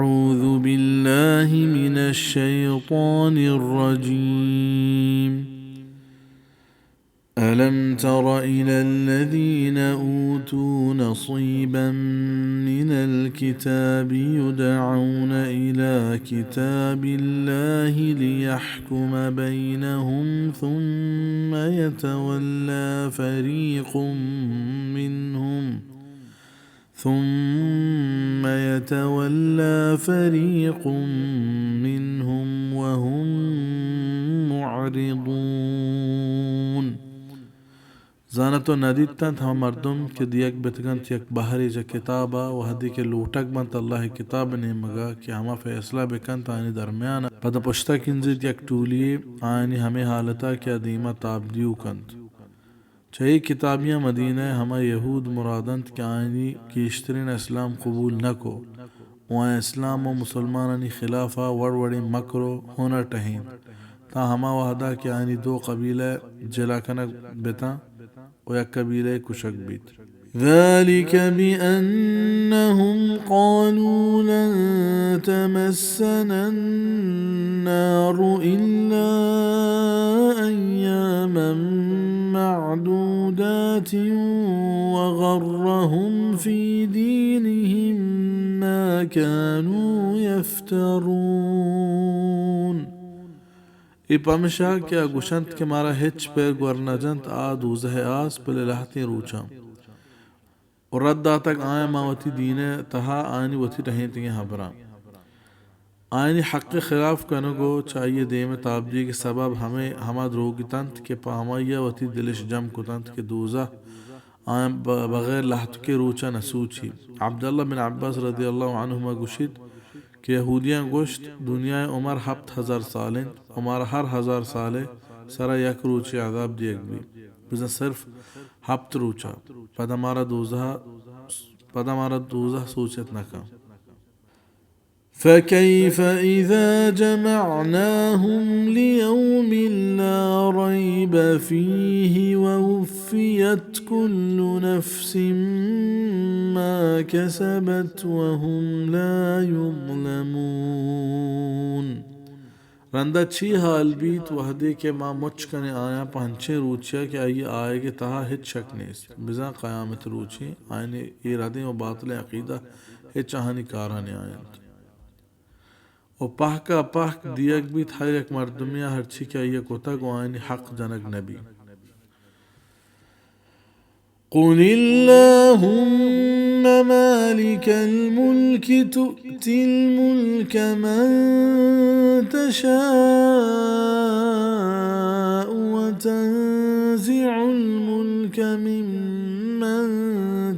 أعوذ بالله من الشيطان الرجيم. ألم تر إلى الذين أوتوا نصيبا من الكتاب يدعون إلى كتاب الله ليحكم بينهم ثم يتولى فريق منهم ثم يتولى فريق منهم وهم معرضون. زانت و ندیتنت ہما مردم کہ دیگ بتگنت یک بہرے چہ کتابا، وہدے کہ لوٹگ بنت اللہ کتاب نیمگا کہ ہما فیصلہ بکنت آیانی درمیانا، پدا پشتا کنزیت یک ٹولیے آیانی ہمے حالتا کہ آ دیما تاب دیوک انت۔ چہ اے کتابیاں مدینہ ء ہما یہود مراد انت کہ آیانی گیشترین اسلام قبول نہ کو و آیاں اسلام و مسلمانانی خلاف ء وڑ وڑیں مکر و ہنر ٹہینت، تاں ہما وہدا کہ آیانی دو قبیلہ جلا کنگ بتاں و یک قبیلہ کشگ بیت۔ ذلك بأنهم قالوا لن تمسنا النار إلا أياما معدودات وغرهم في دينهم ما كانوا يفترون. اے پمشا کہ آ گوشنت کہ مارا ہچ پیر گور نہ جنت آ دوزہ ء آس بلے لہتیں روچاں۔ و رد داتگ آیاں ماں وتی دین ء تہا آیانی وتی ٹہینتگیں ہبراں۔ آیانی حق ء خلاف کنگ و چہ آئی ء دیم ء تاب دیگ ء سبب ہمے ہما دروگ اتنت کہ پہ ہمائی ء وتی دلش جم کتنت کہ دوزہ آیاں ب-، بغیر لہتکے روچ ء نہ سوچی۔ عبداللہ بن عباس رضی اللہ عنہما گوشیت کہ یہودیاں گوشت، دنیا ء عمر ہپت ہزار سال انت و مارا ہر ہزار سال ء سرا یک روچے عذاب دیگ بیت، بزاں صرف ہپت روچ ء، پدا مارا دوزہ، پدا مارا دوزہ سوچت نہ کن۔ فكيف إذا جمعناهم ليوم لا ريب فيه ووفيت كل نفس ما كسبت وهم لا يظلمون۔ رندا چی حال بیت وہدے کہ ما مچ کنیں آیاں پہ انچیں روچیا کہ آئی آیگ ء تہا ہچ شک نیست، بزاں قیامت روچی آیانی اے ردیں و باطلیں عقیدہ ہچ آہانی کارا نیاینت۔ و پہکا پہک دیگ بیت ہر یک مردمیا ہرچی کہ آئی ء کتگ و آیانی حق جنگ نہ بیت۔ قل اللهم مالك الملك تؤتي الملك من تشاء وتنزع الملك ممن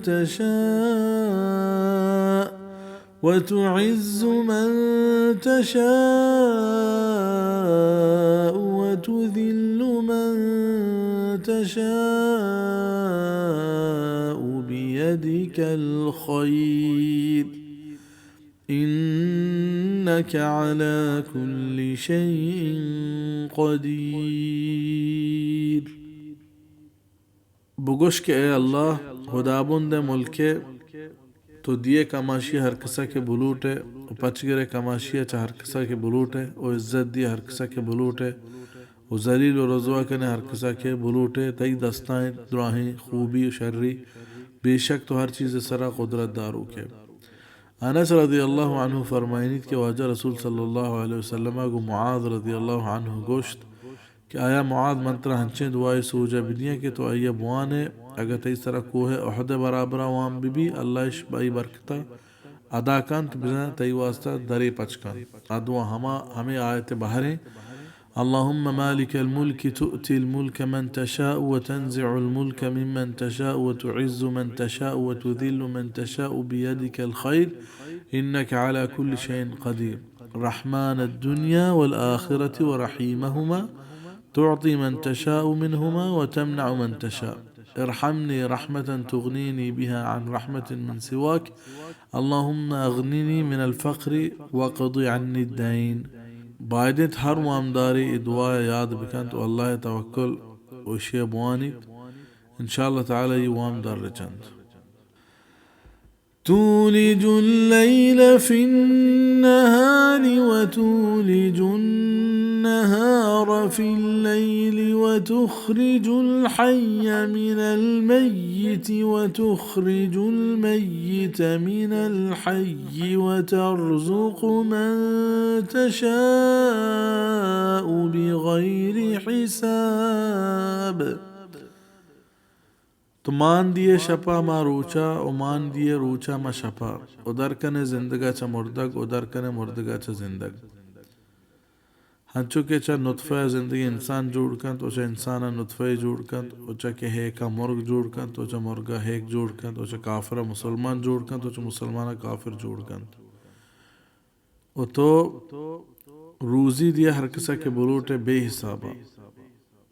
تشاء وتعز من تشاء وتذل من تشاء بيدك الخير إنك على كل شيء قدير. بگوش کہ اے اللہ، ہدابند ء ملک ء تو دیئے کماشی ہر کسا کہ بلوٹ ء و پچگر ء کماشی ء چہ ہر کسا کہ بلوٹ ء و عزت دیئے ہر کسا کہ بلوٹ ء و ذلیل و رسوا کنے ہر کسا کہ بلوٹ ء، تئی دستاں انت دراہیں خوبی و شری، بے شک تو ہر چیز ء سرا قدرت داروک ئے۔ انس رضی اللہ عنہ فرمائنیت کہ واجہ رسول صلی اللہ علیہ وسلم ء گوں معاذ رضی اللہ عنہ گوشت کہ آیا معاذ من ترا ہنچیں دعائے سوج ء بدیاں کہ تو آئی ء بوان ئے، اگاں تئی سرا کوہ احد ء برابر ء وام بہ بی، اللہ اش بائی برکت ء ادا کنت، بزاں تئی واسطہ درے پچ کنت۔ آ دعا ہما، ہمے آیت ء بہریں، اللهم مالك الملك تؤتي الملك من تشاء وتنزع الملك ممن تشاء وتعز من تشاء وتذل من تشاء بيدك الخير إنك على كل شيء قدير. رحمن الدنيا والآخرة ورحيمهما تعطي من تشاء منهما وتمنع من تشاء. ارحمني رحمة تغنيني بها عن رحمة من سواك. اللهم أغنني من الفقر واقض عني الدين. باید انت ہر وامدارے اے دعا ء یاد بکنت و اللہ ء توکل و اشی ء بوانیت، ان شاء اللہ تعالی اے وام در رچنت۔ تولج الليل في النهار وتولج النهار في الليل وتخرج الحي من الميت وتخرج الميت من الحي وترزق من تشاء بغير حساب. تو مان دیئے شپا ما روچا، و مان دیئے روچا ما شپا، و در کنے زندگا چہ مردگ، و در کنے مردگا چہ زندگ۔ ہنچو کہ چہ نطفہ زندگی انسان جوڑ کنت، و چہ انسانا نطفہ جوڑ کنت، و چہ کہ ہیکا مرگ جوڑ کنت، و چہ مرگا ہیک جوڑ کنت، و چہ کافرا مسلمان جوڑ کنت، و چہ مسلمانا کافر جوڑ کنت۔ و تو روزی دیئے ہر کسا کہ بلوٹے بے حسابا۔